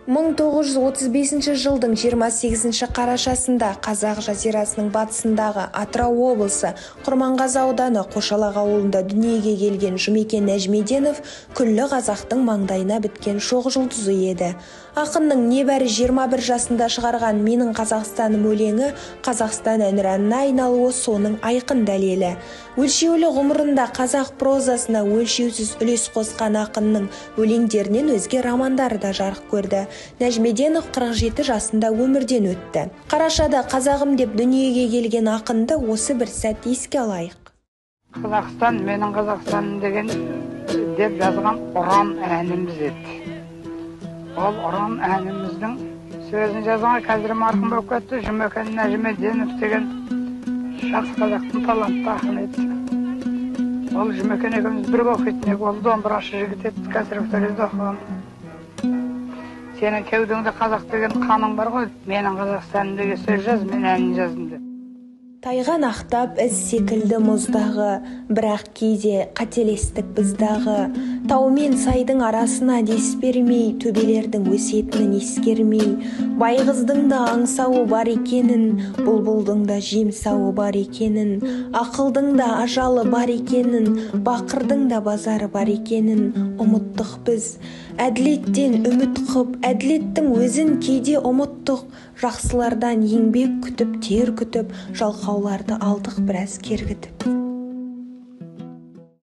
1935 жылдың 28 қарашасында қазақ жазирасының батысындағы Атырау облысы Құрманғазы ауданы Қошалақ ауылында дүниеге келген Жұмекен Нәжімеденов күллі қазақтың маңдайына біткен шоқ жұлдызы еді. Ақынның небәрі 21 жасында шығарған «Менің Қазақстаным» өлеңі Қазақстан әнұранына айналуы соның айқын дәлелі. Өлшеулі ғұмырында қазақ прозасына өлшеусіз үлес қосқан ақынның өлеңдерінен өзге романдары да жарық көрді. Нәжімеденов 47 жасында өмірден өтті. Қарашада қазағым деп дүниеге келген ақынды осы бір сәт еске алайық. Қазақстан, менің Қазақстаным деген деп жазған ұран әніміз еді. Ол ұран әніміздің сөзін жазған қазір марқұм болып кетті Жұмекен Нәжімеденов деген жас қазақтың талантты ақыны еді. Ол Жұмекен екеуміз бірге оқитын едік. Ол домбырашы жігіт еді, консерваторияда оқыған. Сенің кеудеңде қазақ деген қаның бар ғой, менің Қазақстаным деген сөз жаз, мен әнін жаздым деп. Тайған ақтап із секілді мұздағы, бірақ кейде қателестік біз дағы. Тау мен сайдың арасына дес бермей, төбелердің өсетінін ескермей, байғыздың да аңсауы бар екенін, бұлбұлдың да жемсауы бар екенін, ақылдың да ажалы бар екенін, бақырдың да базары бар екенін ұмыттық біз. Әділеттен үміт қып, әділеттің өзін кейде ұмыттық, жақсылардан еңбек күтіп, тер күтіп, жалқауларды алдық біраз кергітіп.